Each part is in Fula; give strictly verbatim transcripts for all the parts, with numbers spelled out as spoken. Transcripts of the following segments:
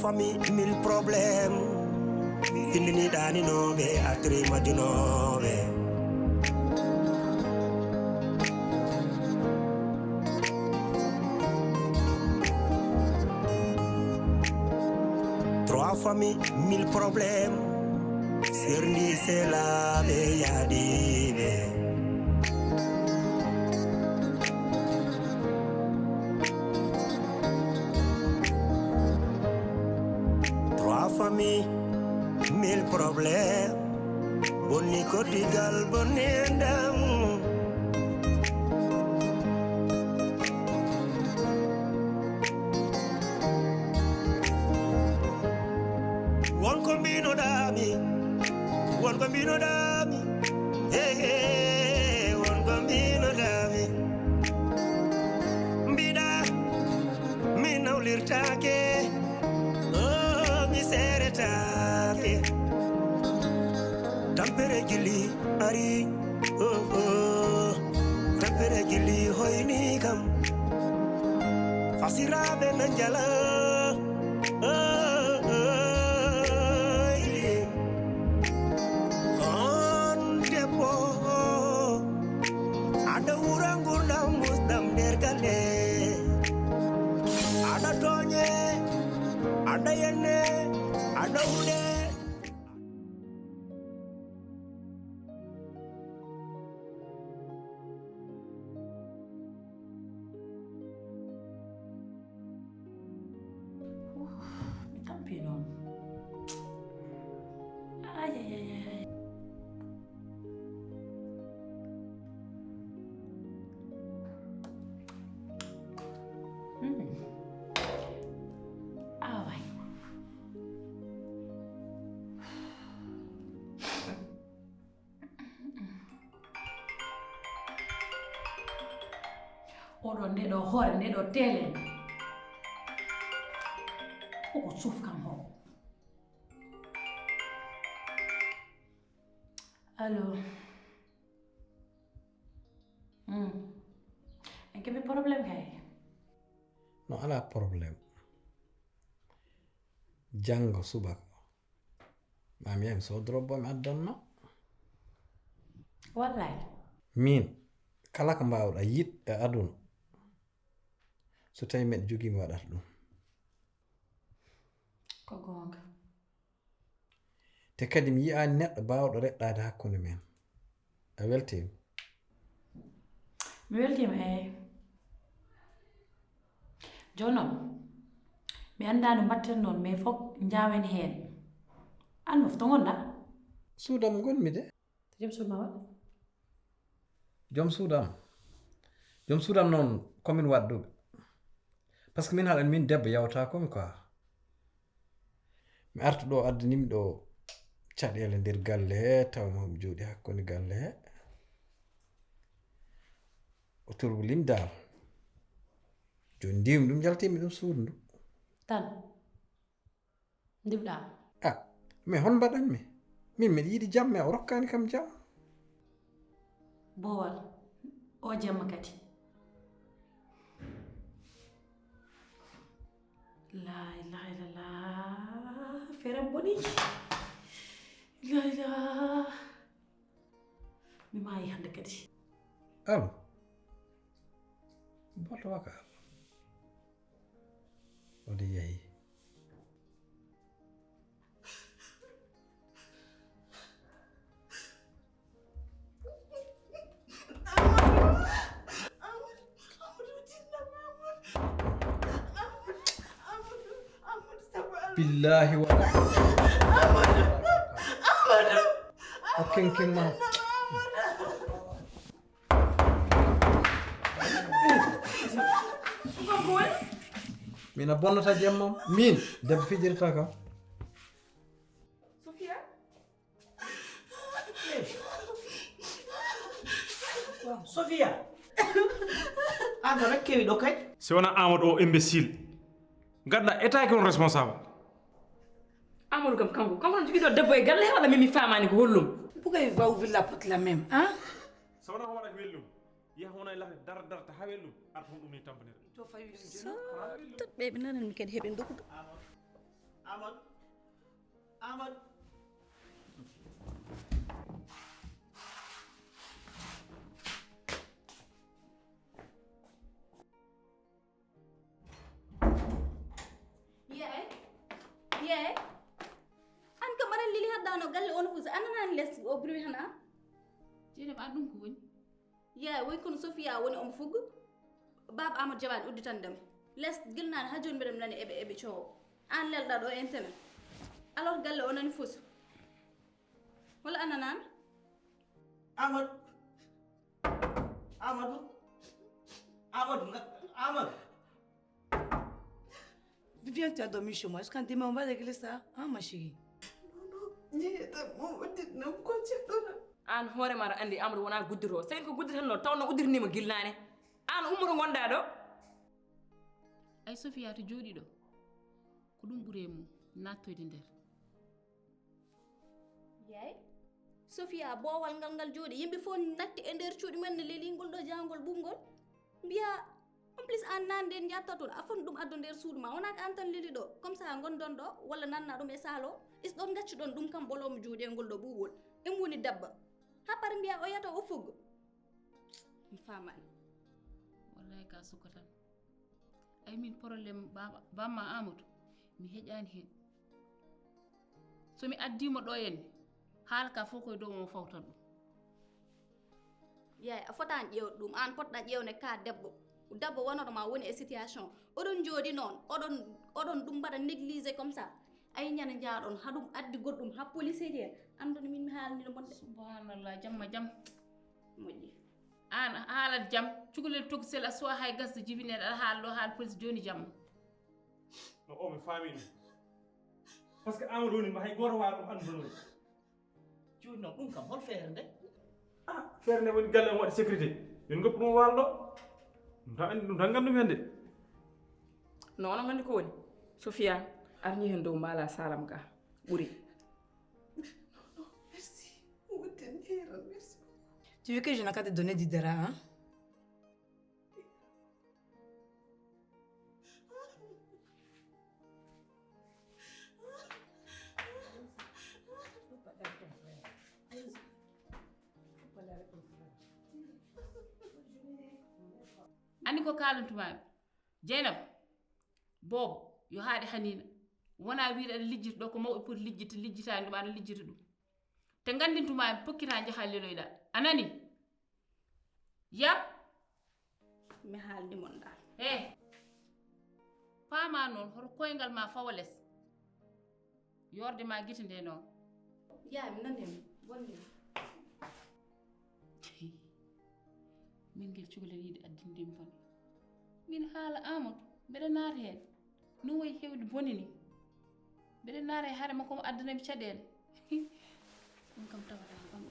Famille, mille problèmes. Findini ɗaninooɓe, atri majjunooɓe. Trois familles, mille problèmes. Serndi selaaɓe yaadiiɓe. Trois familles, mille problèmes. Bonni koddigal, bonni enɗam. Won ko mbinoɗaami, won ko mbinoɗaami, hey, hey, won ko mbinoɗaami. Mbiɗa mi nawlirtaake, oh, mi seeretaake. Tampere jilli ari, oh, oh. Tampere jilli hoyni kam. Fasiraaɓe na njala, oh, oh, yeah. On debbo, aɗa wura ngurdam musɗam nder galle. Aɗa tooñe, aɗa yenne, aɗa huɗe. Mi tampi noon. Ay, ay, ay, ay. Hmm. Aaway. Oɗo nde ɗo hoore nde ɗo tele. Koko suuf kam ho. Allo. Hmm. En keɓi problème kay. No, alaa problème. Janngo subaka, ma mi yahi mi soodoro bo mi addan ma. Wallay. Min, kala ko mbaawɗa yiɗ e aduna, so tawi meɗa jogii, mi waɗata ɗum. Ko goonga. Te kadi mi yi'aani neɗɗo baawɗo reɗɗaade hakkunde men. A weltiima? Mi weltiima, eey. Jooni noon, mi anndaa no mbaɗten noon, mais fof njaawen heen. Aan fof to ngonɗaa? Suudu am ngonmi de. To joom suudu ma waɗ? Joom suudu am. Joom suudu am noon, ko min waɗduɓe. Parce que min haɗan min debbo yawta ko mi quoi. Mi artu ɗo, addani mi ɗo caɗeele nder galle he, tawa mo mi jooɗi hakkunde galle he. O turbo limdal. Jooni ndiwmi ɗum, jaltimi ɗum suudu ndu. Tan. Ndiwɗa. Ah, mais hon mbaɗanmi? Min miɗa yiɗi jam, mais o rokkaani kam jam. Boowal, o jamma kadi. La ilaha illallah, feere boni. La ilaha. Mi maayi hannde kadi. Allo. Bolto waka. O de yahi. Billahi wa. O kenken ma. Min a bonnata jemmam. Min debbo fijirta kam. Sofia. Sofia. An ɗo rek kewi ɗo kay. Si wona Amadou o imbécile. Gadda état ki on responsable. Amadou kam kanko, kanko no jogiɗo debbo e galle he walla min mi famani ko hollum? Pourquoi il va ouvrir la porte là même, hein? So wona ko waɗa ko wellum, yaha wona e lahde dar dar ta ha wellum, arta hon ɗum ni tampanira. To fawi ɗum. So tat ɓe ɓe nanan mi kadi heɓe ndokudu. Amadou. Amadou. Yee, yee. An kam aɗa leli haddano galle on fof, so a nanani les o bruit hana? Jeynaba, an ɗum ko woni? Yee, woy kono Sofia woni omo fugga. Baaba Amadou jaɓani udditande mo. Les gilnaani haa jooni mbeɗa nani eɓe, eɓe coowa. An lelɗa ɗo internet. Alors galle o nani fof. Wala a nanaani? Amadou. Amadou. Amadou, nga-, Amadou. Viens, tu as dormi chez moi. Jusqu'à demain, on va régler ça. Hein, ma chérie? Non, non. Ni ta mo wadit nam ko ci dora. An hoore ma aɗa anndi Amadou wona guddito. Sey ko guddito no tawno uddirnima gilnaane. An ummoto ngonɗa ɗo. Ay Sofia to jooɗi ɗo. Ko ɗum ɓuri e mum. Nattoyde nder. Yaay, Sofia, boowal ngal ngal jooɗi. Yimɓe fof natti e nder cuuɗi men, ne leli ngol ɗo jangol ɓuɓngol. Mbiya, en plus, an nande en njatta toon, a foti ɗum addo nder suudu ma. Wona ko an tan leli ɗo. Comme ça, ngondon ɗo, walla nanna ɗum e saalo. Is ɗon ngaccuɗon ɗum kam bolomo juuɗe ngol ɗo ɓuuɓol. Ɗum woni dabba. Haɓɓata mbiya o yata o fugga. Mi faamaani. Wallahi ka suka tan. Ay min problème baba, bamma Amadou, mi heƴaani heen. So mi addiima ɗo henne, haala ka fof koye dow mo fawtan ɗum. Yaay, a fotaani ƴeewde ɗum. Aan potɗa ƴeewde ka debbo. Debbo wanoɗo ma woni e situation. Oɗon njooɗi noon, oɗon, oɗon ɗum mbaɗa négligé comme ça. Ay ñande njaaɗon, haɗum addi goɗɗum, ha police ji en. Anndon min mi haalnino mon de. Subhanallah, jamma jam. Moƴƴi. Aan a haalat jam, cukalel tokosel a suwa hay gasde jibinel, aɗa haala ɗo haala police jooni jamma. No o mi faami ɗum. Parce que Amadou woni ma hay gooto waawa ɗum anndude. Jooni noon ɗum kam hol feere nde? Ah, feere nde woni galle on waɗi sécurité. Min ngoppu ɗum waalo ɗo. Ɗum tan anndi, ɗum tan nganndumi hannde. No onon nganndi ko woni? Sofia, arñi heen dow mbaala salam ga. Ɓuri. Non, non, merci. Merci beaucoup. Tu veux que je n'ai qu'à te donner dix dirhams, hein? Anndi ko kaalantumaami. Jeynaba, boobo, yo haaɗe Haniina. Wonaa wiide aɗa lijjita ɗo ko mawɓe poti lijjitde, lijjitaani ɗum, aɗa lijjita ɗum. Te nganndintu ma pokkitaa njahaa leloyɗaa. A nani? Yam? Mi haaldi mon ɗaa. He. Paama noon, hoto koyngal ma fawa les. Yoorde ma gite nde noon. Yaa, mi nani ma. Bonde. Min ngel cukalel yiɗi addinde mi bone. Min haala Amadou, mbeɗa naata heen. No wayi heewde bone ni. Mbeɗa naata e haare makko, omo addana mi caɗeele. Ɗum kam tawata kam.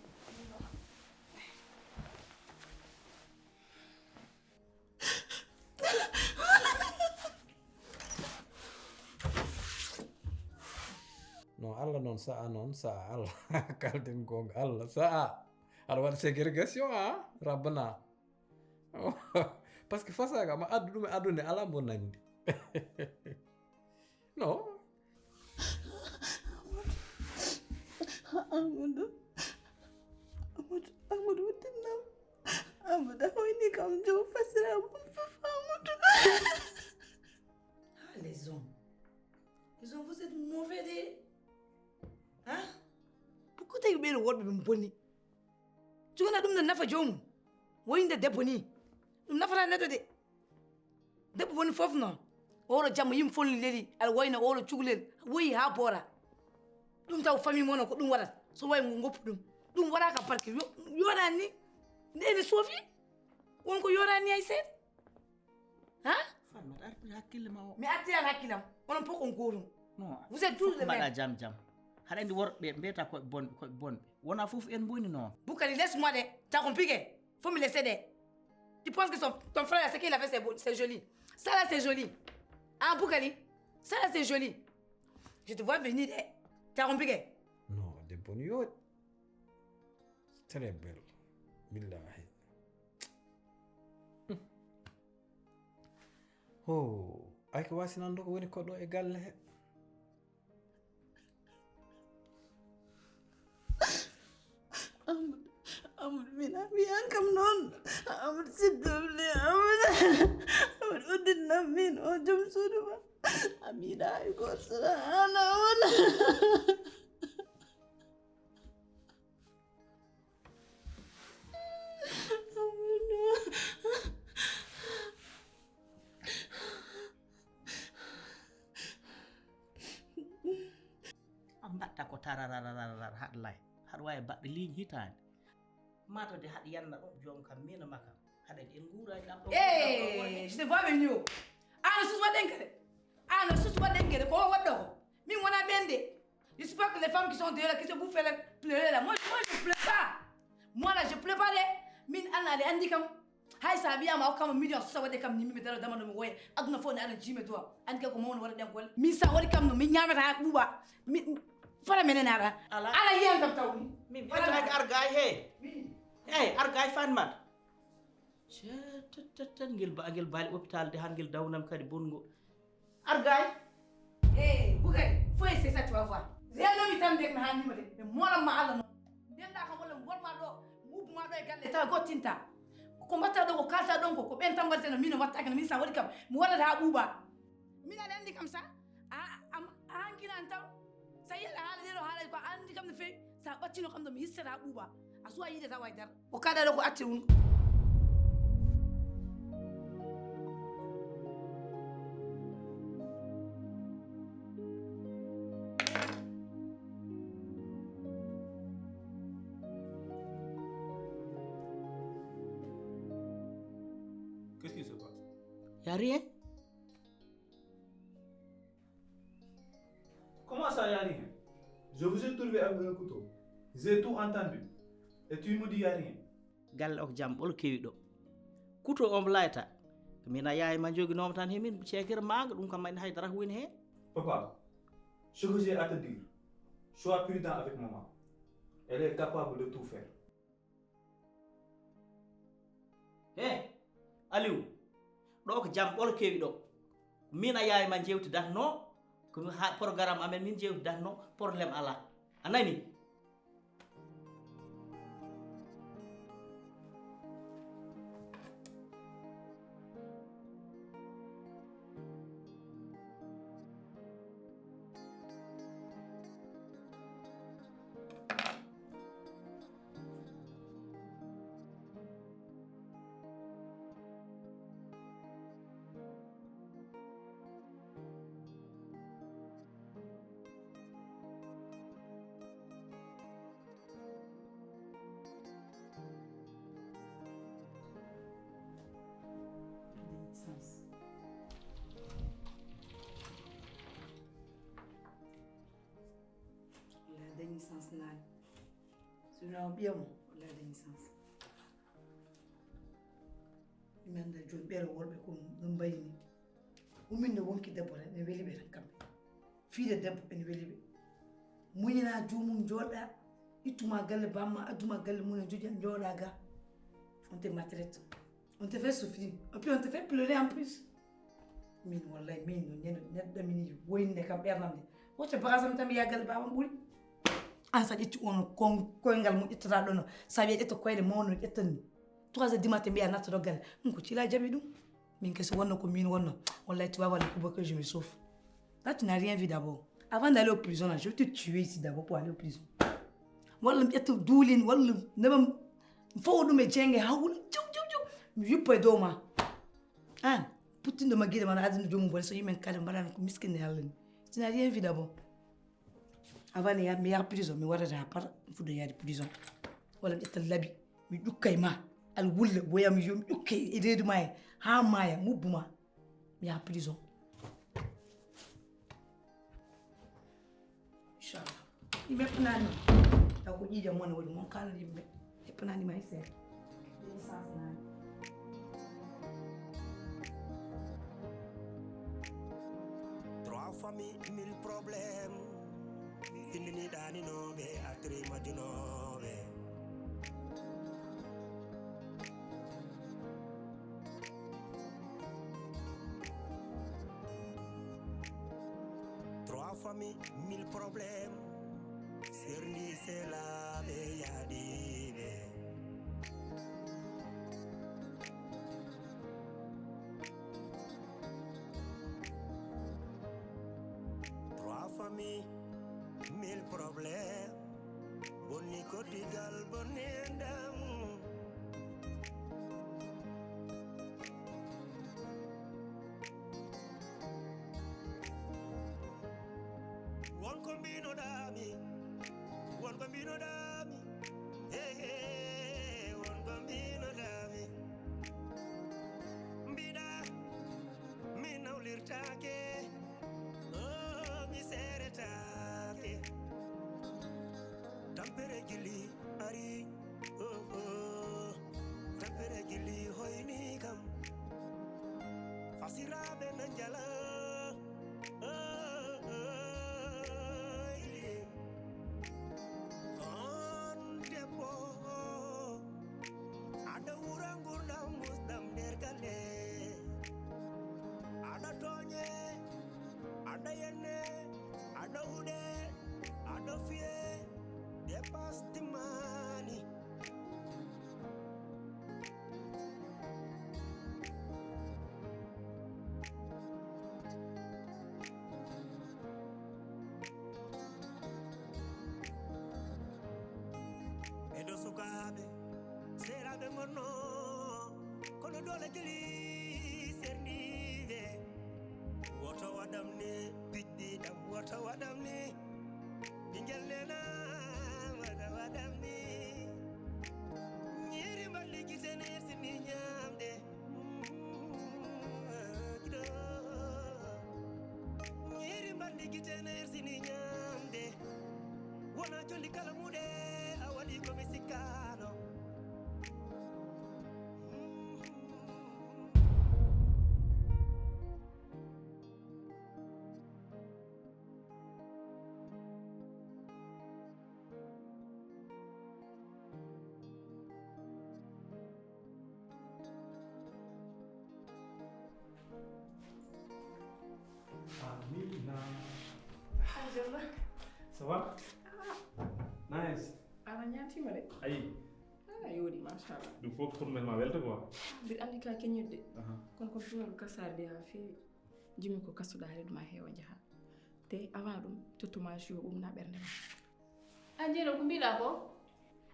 Non, Allah noon sa'a, noon sa'a Allah. Kalden goonga, Allah sa'a. Aɗa waɗa ségrégation, a rabbana. Parce que façon ga ma addu ɗum e aduna ala mbo nandi. Non. Amadou. Amadou, Amadou, wontinam. Amadou, a hoyni kam jow fasira mo fof, Amadou. Ah, les hommes. Les hommes, vous êtes mauvais de. Hein? Pourquoi tawi ɓeɗo worɓe ɓe bonni? Cukana ɗum no nafa joomum. Woyinde debbo ni. Ɗum nafata neɗɗo de. Debbo woni fof noon. Oɗo jamma yimɓe fof leli, aɗa wayno oɗo cukalel, woyi ha boora. Ɗum taw famille mono ko ɗum waɗata. So wayi ngo goppu ɗum. Ɗum waɗa kam parce que yo-, yoɗani ni. Nde ne soofi. Won ko yoɗani ni hay seeɗa. Ha? Fatmata, artir hakkille ma o. Mi artiran hakkilam. Onon fof on gootum. Non, vous êtes tous de même. Mbaɗa jam jam. Haɗa andi worɓe mbiyata ko bonɓe, ko bonɓe. Wona fof en boni noon. Bukari, laisse-moi de. T'as compris que? Faut me laisser de. Tu penses que son, ton frère, ce qu'il a fait, c'est beau, c'est joli. Ça là, c'est joli. Ah, Bukari, ça là, c'est joli. Je te vois venir de. T'as compris que? Non, debbo ni yo. Très belle. Billahi. Ho, ay ko wasinando ko woni ko ɗo e galle he. Amadou, uddinam min, o joom suudu ma. A mi yiɗa hay gooto so wonaa an. Amadou. A mbaɗta ko tararararar haɗa lay. Haɗa waawi baɗɗo liiñ hitaande. Maa to de haɗa yanna ɗum joom kam miina ma kam. Haɗa en nguuraani ɗam ɗo. Eh, je te vois venir. Ana sus waɗen kede. Ana sus waɗen kede. Ko waɗɗo ko. Min wona ɓende. Je sais pas que les femmes qui sont dehors là, qui se vous fait pleurer là. Moi, moi, je pleure pas. Moi là, je pleure pas de. Min ana le andi kam. Hay sa wiyama o kam million so waɗi kam ni mi daro dama no mi woye. Aduna fof ne ana jime dowa. An kay ko mawno waɗa ɗen golle. Min sa waɗi kam no mi ñamata ha ɓuuɓa. Mi fara menen ara. Ala. Ala yiyan kam tawni. Min mi attaki argay he. Min. Hey, argay fan man. Tet, tet, tet, tet, ngel ba ngel bali hôpital de han ngel dawnam kadi bongo. Argay. Eh, Bukari, faut essayer ça, tu vas voir. Reno mi tan dek na han nima de. Mais molam ma Allah no. Ndenda kam wala ngol ma do. Mubu ma do e galle tawa gottinta. Ko mbatta do ko kalta don ko ko ben tambarteno min watta kan min sa wadi kam. Mi wala ha buba. Min ala andi kam sa. A am an kinan taw. Sa yela hala dero hala ko andi kam no fe. Sa battino kam do mi hissata buba. A suwa yide tawa dar. O kada do ko atti un. Qu'est-ce qui se passe? Y a rien. Comment ça, y a rien? Je vous ai trouvé avec un couteau. J'ai tout entendu. Et tu me dis, y a rien. Galle ok jam ɓolo kewi ɗo. Kuto on layta. Mina yaay ma joginoma tan he min ceekere maga ɗum kam mayni haydara ko woni he. Papa, ce que j'ai à te dire, sois prudent avec maman. Elle est capable de tout faire. He, Aliou, ɗo ko jam ɓolo kewi ɗo. Min a yaay ma jewtidatno, ko mi ha programme amen min jewtidatno, problème ala. A nani? Sens. Wallaahi, a dañii sens naani. So wonaa o ɓiya mum, wallaahi, a dañii sens. Mi anndaa jooni ɓeeɗo worɓe ko no mbayi ni. Umminde wonki debbo tan, ene weli ɓe tan kamɓe. Fiide debbo ene weli ɓe. Muñanaa joomum, jooɗaa, ittuma galle bamma, adduma galle mum, en joƴa, jooɗaa ga. On te maltraite. On te fait souffrir. Et puis on te fait pleurer en plus. Min wallahi min no ñande neɗɗo min woynde kam ɓernam de. Wocce bagasam tan mi yagal babam ɓuri. An sa ƴetti on kon koyngal mo ƴettata ɗon. Sa wiya ƴetta koyɗe mawno ƴetta ni. Trois heures du matin mbiya natta doggal. Ɗum ko cila jaɓi ɗum. Min ke so wonno ko min wonno. Wallahi tu vas voir le coup que je me souffre. Là tu n'as rien vu d'abord. Avant d'aller au prison là, je vais te tuer ici d'abord pour aller au prison. Walla mi ƴetta duulin walla nebam. Fow ɗum e jenge ha wula jaw jaw jaw. Mi yuppa e dow ma. An puttinɗo ma giɗe mana aduna joomum bone so yimɓe kala mbaɗano ko miskinde Allah ni. Tu n'as rien vu d'abord. Avant mi yaha mi yaha prison mi waɗata ha par fuɗɗo yaade prison. Walla mi ƴetta labi mi ƴukka e ma. Al wulle woya mi yo mi ƴukke e reedu ma he ha maya mubbu ma. Mi yaha prison. Inchallah. Yimɓe heppanaani ma. Taw ko ƴiiƴam mon woni mon kaalani yimɓe. Heppanaani ma hay seeɗa. Licence naani. Trois familles, mille problèmes. Findini ɗaninooɓe, artiri majjunooɓe. Trois familles, mille problèmes. Serndi selaaɓe yaadiiɓe. Mi, mille problèmes. Bonni koddigal, bonni e ndam. Won ko mbinoɗaami, won ko mbinoɗaami. Hey, hey, won ko mbinoɗaami. Mbiɗa mi nawlirtaake, oh, mi seeretaake. Tampere gili ari, oh, oh. Tampere gili hoyni kam. Fasiraaɓe na njala, oh, oh, yeah. On debbo, aɗa wura ngurdam musɗam nder galle. Aɗa tooñe, aɗa yenne, aɗa huɗe, aɗa fiye, dépasse timmaani. Ɓeɗo sukaaɓe, seeraaɓe ngonno, kono doole kili serniiɓe. Woto waɗam ni, piɗɗi ɗam, woto waɗam ni. Ɓingel nena, waɗa waɗam ni. Ñiiri mballi gite ne sini ñaamde. Ñiiri mballi gite ne sini ñaamde. Wona jolli kala muɗe, a waɗi ko mi sikkaano. Amina. Aljanna. Ça va? Nice. Aɗa ñaatima de. Ayi. Ah, yooɗi, machallah. Ɗum fof ko pour ma welta quoi. Mbiɗa anndi ka keñirde. Aha. Kono ko ɗum kasaare de haa feewi. Jimi ko kasoɗaa reedu ma heewa njaha. Te avant ɗum, tottuma jus o ɓumna ɓernde ma. A jeeno ko mbiɗa ko?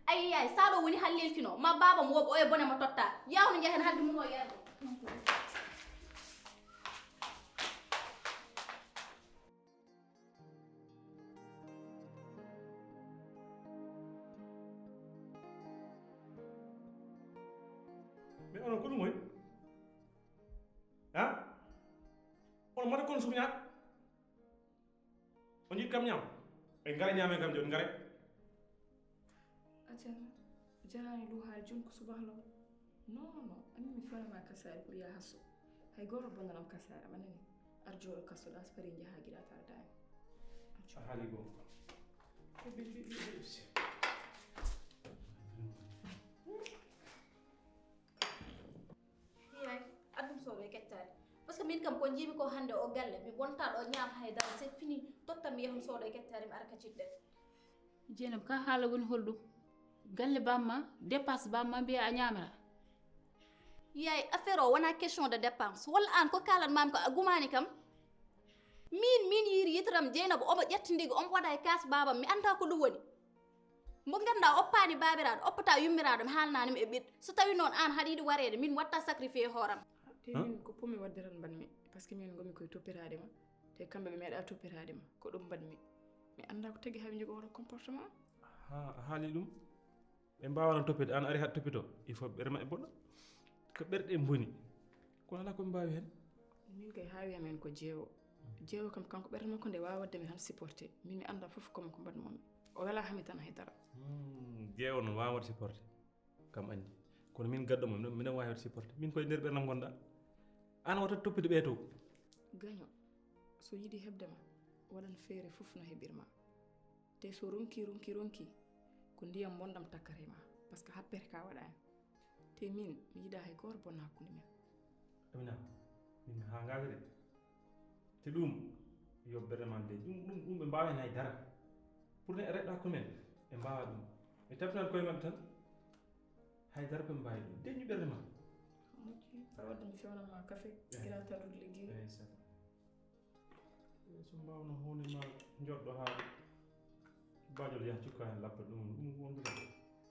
Ayi yaay, sa ɗo woni halliltino, ma baaba mo woɓɓe oye bone mo totta. Yawno njahen hadde mum o yergo. Mais onon ko ɗum oy? Ha? Onon mbaɗa kon suñaat? On yiɗi kam ñaam? Ɓe ngara ñaamen kam jooni, ngare. Acca, jaraani ɗum haali jooni ko subaka law. Non, non, non. Amin mi fewna ma kasaari pour ya hasso. Hay gooto bonanam kasaari am, a nani? Ar jooɗo kasoɗa, so pari njaha gila tardaani. A haali goonga. Ko ɓe, ɓe, ɓe, ɓe, ɓe. Yaay, addum soodo e keccaari. Parce que min kam ko njiimi ko hannde o galle, mi wonta ɗo ñaam hay dara, c'est fini. Totta mi yahun soodo e keccaari, mi ara ka ciɗɗen. Jeynaba, ka haala woni holɗum? Galle bamma, dépense bamma, mbiya a ñaamira. Yaay, affaire o wona question de dépense. Walla an ko kalan mam ko a gumani kam? Min, min yiiri yitaram Jeynaba, omo ƴetti ndiga, omo waɗa e kaas babam, mi anta ko ɗum woni. Mo ganduɗa oppaani baabiraaɗo, oppata yummiraɗo, mi haalnanimo e ɓiɗɗo. So tawi noon an haɗa yiɗi wareede, min watta sacrifié hooram. Te min ko pour mi wadde tan mbaɗmi, parce que min ngomi koye toppitaade ma. Te kamɓe ɓe meeɗa toppitaade ma. Ko ɗum mbaɗmi. Mi annda ko tagi haa ɓe njogo oɗo comportement. Ha, a haali ɗum? Ɓe mbaawano toppito, an ari haɗa toppito. Il faut ɓerɗe maɓɓe bonɗa. Ko ɓerɗe en boni. Kono alaa ko ɓe mbaawi heen. Min kay haawi am heen ko jeewo. Jeewo kam kanko ɓerɗe makko nde waawa waɗde mi tan supporté. Min mi annda fof comme ko mbaɗmomi. O welaa hami tan hay dara. Hmm, jeewo noon waawa waɗde supporté. Kam anndi. Kono min gaddo mo, minen waawi waɗde supporté. Min koye nder ɓerɗe am ngonɗa. An wata toppito ɓee to. Gaño, so yiɗi heɓde ma, waɗan feere fof no heɓir ma. Te so ronki, ronki, ronki, ko ndiyam bonɗam takkata e ma. Parce que happere ka waɗaani. Te min, mi yiɗa hay gooto bonna hakkunde men. Amina, min mi haangaaka de. Te ɗum, yo ɓerɗe ma de. Ɗum, ɗum, ɗum ɓe mbaawa heen hay dara. Pour ne reɗɗa hakkunde men, ɓe mbaawa ɗum. Ɓe tabinat koye maɓɓe tan. Hay dara ko ɓe mbaawi ɗum. Deñu ɓerɗe ma. Moƴƴi, aɗa waɗde mi fewnanma kafe, eh, gila tan rut liggey. Eh, c'est bon. So mbaawno huunde ma joɗɗo haa bajol yaha cukka heen lappa ɗum, ɗum wondude.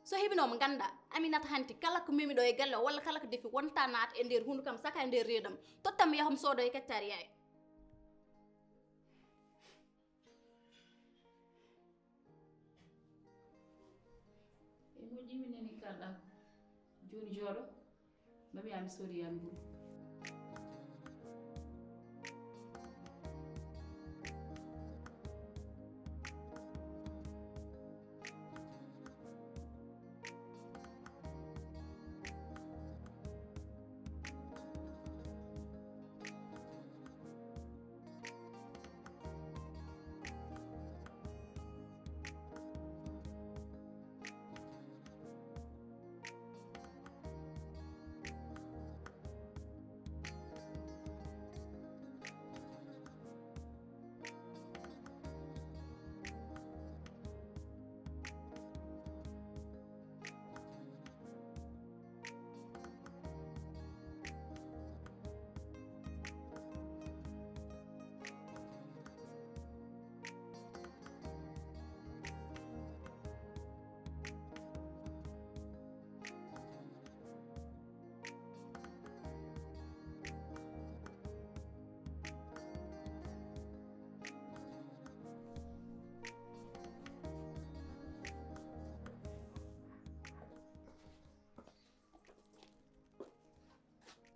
So heɓinoo mo ngannduɗaa, Aminata hanti kala ko memi ɗo e galle o walla kala ko defi wonta naata e nder huundu kam saka e nder reedam. Tottam mi yaha mi soodo e kaccaari yaay. E moƴƴi mi nani kalɗa. Jooni jooɗo. Mami ami sori yam ɗum.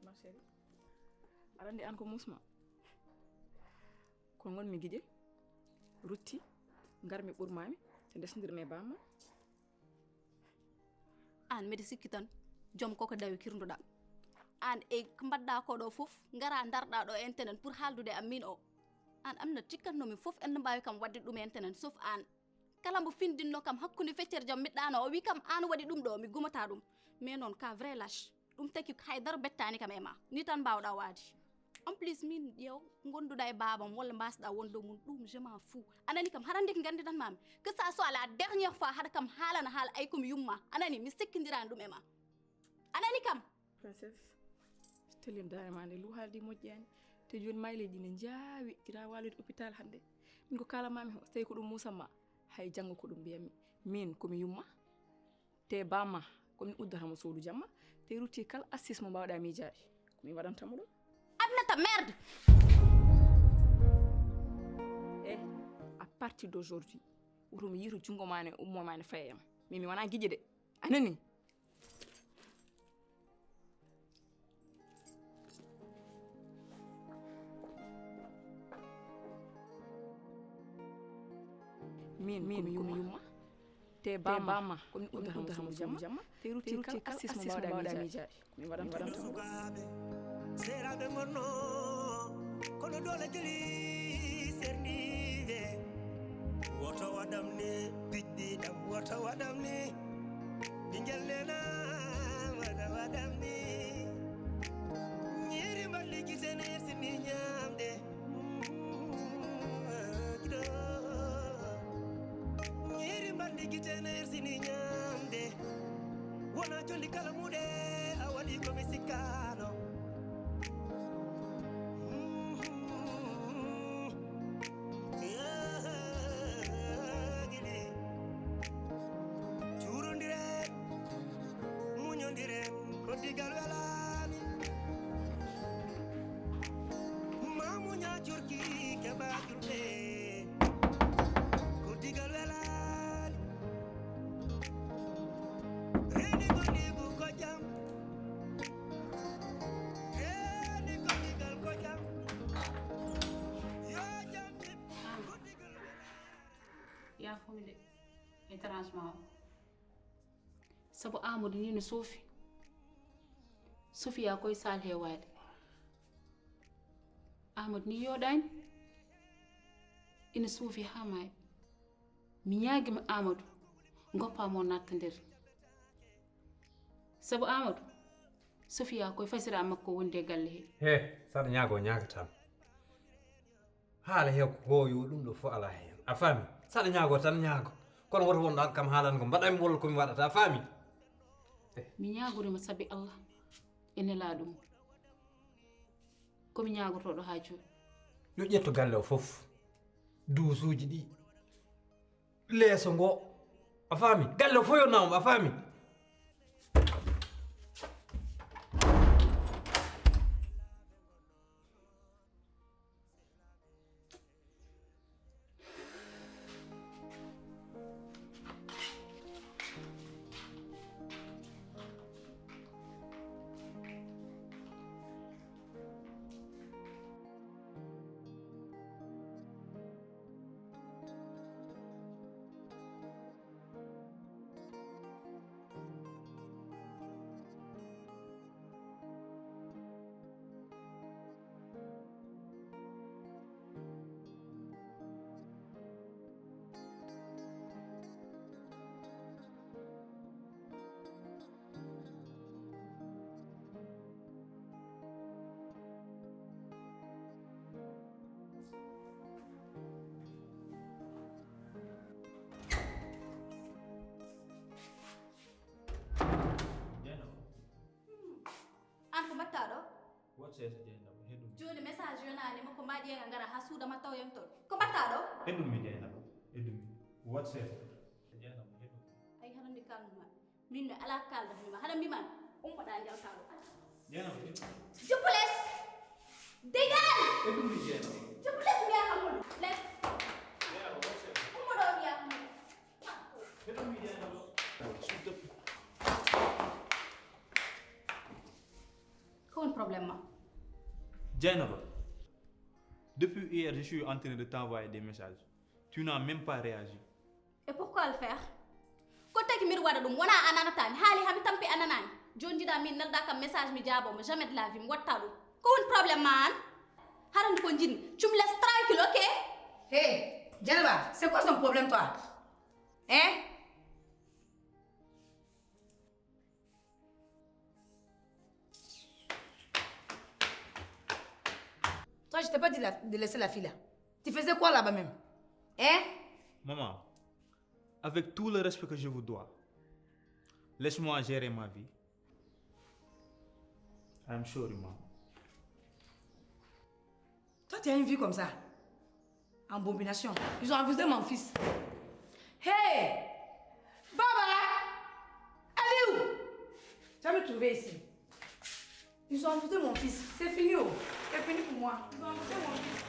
Ma chérie, aɗa anndi aan ko musma. Kono ngonmi gije, rutti, ngarmi ɓurmaami, te ndesndirmi e bamma. Aan mbeɗa sikki tan, joom koko dawi kirduɗaa. Aan e ko mbaɗɗaa ko ɗo fof, ngara ndarɗaa ɗo internet pour haaldude am min o. Aan Amina cikkatno min fof, en no mbaawi kam waɗde ɗum e internet, sauf aan. Kala mbo findinno kam hakkunde feccere jam miɗɗaano, o wi kam aan waɗi ɗum ɗo, mi gumata ɗum. Mais noon ka vrai lâche. Ɗum taki hay dara bettaani kam e ma. Ni tan mbaawɗaa waadi. En plus, min ƴeew, ngonduɗaa e baabam walla mbaasɗaa wonde mum, ɗum je m'en fous. A nani kam, haɗa anndi ko ngannditan maami. Que ça soit la dernière fois, haɗa kam haalana haala ay ko mi yumma. A nani, mi sikkindiraani ɗum e ma. A nani kam? Princesse, tellim daare ma nde, lu haaldi moƴƴaani. Te jooni mayleeji ne njaawi, kira waaloyde hôpital hannde. Min ko kala mami, so tawi ko ɗum musamma, hay janngo ko ɗum mbiyammi. Min ko mi yumma. Te bamma, ko min uddata mo suudu jamma, te rutti kala astuce mo mbaawɗaa miijaade, ko min waɗanta mo ɗum. Aminata, merde! Eh, à partir d'aujourd'hui, woto mi yiitu junngo ma ne, ummo ma ne, faye am. Min mi wona gije de. A nani? Min, min, ko mi yumma. Te bamma, ko mi uddata mo suudu jamma. Te rutti kala astuce mo mbaawɗaa miijaade. Min waɗanta mo. Sukaaɓe, seeraaɓe ngonno, kono doole jeli serndiiɓe. Woto waɗam ni, piɗɗi ɗam, woto waɗam ni. Ɓinngel nena, waɗa waɗam ni. Ñiiri mballi gite ne sini ñaamde. Ñiiri mballi gite ne sini ñaamde. Wona jolli kala muɗe, a waɗi ko mi sikkaano. Gili. Cuurondiren, muñondiren, ko digal welaani. Ma muña curki keɓa julɓe, ko digal welaani. Reeni gondigu ko jam, reeni gondigal ko jam. Yo jam, ko digal welaani. Yaafo mi de, étrangement o. Sabu Amadou ni no suufi. Suufiya koye sal heewaade. Amadou ni yooɗaani. Ina suufi haa maayi. Mi ñaagima Amadou, ngoppa mo natta nder. Sabu Amadou, Suufiya koye fasira makko wonde e galle he. He, saɗa ñaago ñaagatam. Haala he ko yo ɗum ɗo fof alaa heen. A faami? Saɗa ñaago tan ñaago. Kono woto won ɗo kam haalan ko mbaɗanmi walla ko mi waɗata. A faami? Eh. Mi ñaagori mo sabi Allah e nelaaɗo mum. Ko mi ñaagotooɗo haa jooni. Yo ƴettu galle o fof. Duusuuji ɗi. Leeso ngo. A faami? Galle o fof yonnaa mo, a faami? An ko mbaɗtaa ɗo? Wat seeso Jeynaba, heɗum. Jooni message yonaani ma ko ma ƴeeŋa ngara haa suuda ma taw yam toon. Ko mbaɗtaa ɗo? Heɗum mi Jeynaba, heɗum mi. Wat seeso. Jeynaba, heɗum. Ay, haɗande kalmi ma. Min mi alaa kaalda mi ma. Haɗa mbi ma. Ummoɗaa njaltaa ɗo. Jeynaba, heɗum. Je vous laisse. Dégage. Heɗum mi Jeynaba. Je vous laisse, mbiyaa kam woni. Laisse. Jeynaba, wat seeso. Ummoɗo mbiyaa kam woni. Heɗum mi Jeynaba. Ko woni problème ma? Jeynaba, depuis hier, je suis en train de t'envoyer des messages. Tu n'as même pas réagi. Et pourquoi le faire? Ko tagi miɗo waɗa ɗum, wonaa a nanataa mi. Haali haa mi tampi a nanaani. Jooni njiɗaa min neldaa kam message mi jaaboo ma, jamais de la vie mi waɗtaa ɗum. Ko woni problème ma an? Haɗa anndi ko njiɗmi. Tu me laisses tranquille, ok? Hé, Dieynaba, c'est quoi ton problème, toi? Hein? Toi, je t'ai pas dit la- de laisser la fille là. Tu faisais quoi là-bas même? Hein? Maman, avec tout le respect que je vous dois, laisse-moi gérer ma vie. I'm sorry, maman. Toi, tu as une vie comme ça. Abomination. Ils ont envoûté mon fils. Hey! Baba! Aliou! Tu vas me trouver ici. Ils ont envoûté mon fils. C'est fini, oh. C'est fini pour moi. Ils ont envoûté mon fils.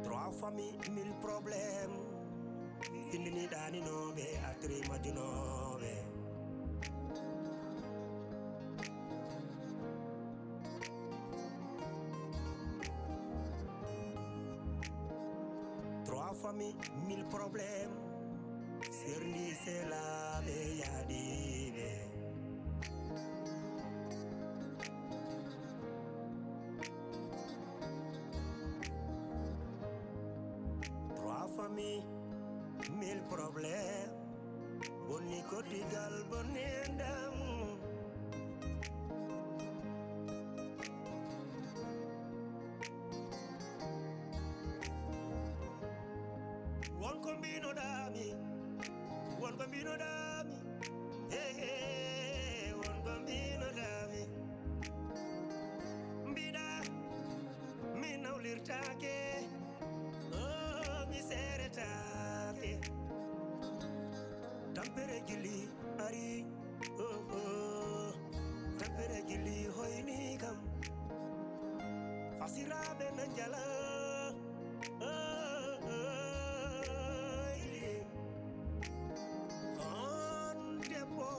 Trois familles, mille problèmes. Findini ɗaninooɓe, artiri majjunooɓe. Trois familles, mille problèmes. Serndi selaaɓe yaadiiɓe. Trois familles, mille problèmes. Bonni koddigal, bonni enɗam. Won ko mbinoɗaami, won ko mbinoɗaami, hey, hey, won ko mbinoɗaami. Mbiɗa mi nawlirtaake, oh, mi seeretaake. Tampere jilli ari, oh, oh. Tampere jilli hoyni kam. Fasiraaɓe na njala, oh, oh, ili. On debbo,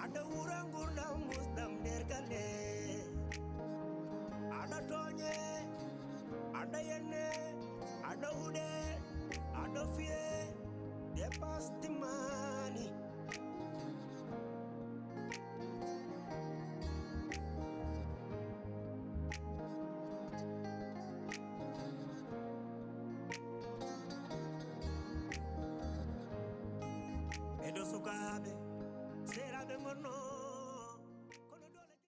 aɗa wura ngurdam musɗam nder galle. Aɗa tooñe, aɗa yenne, aɗa huɗe, aɗa fiye, dépasse timmaani. E dow sukaaɓe, seeraaɓe ngonno.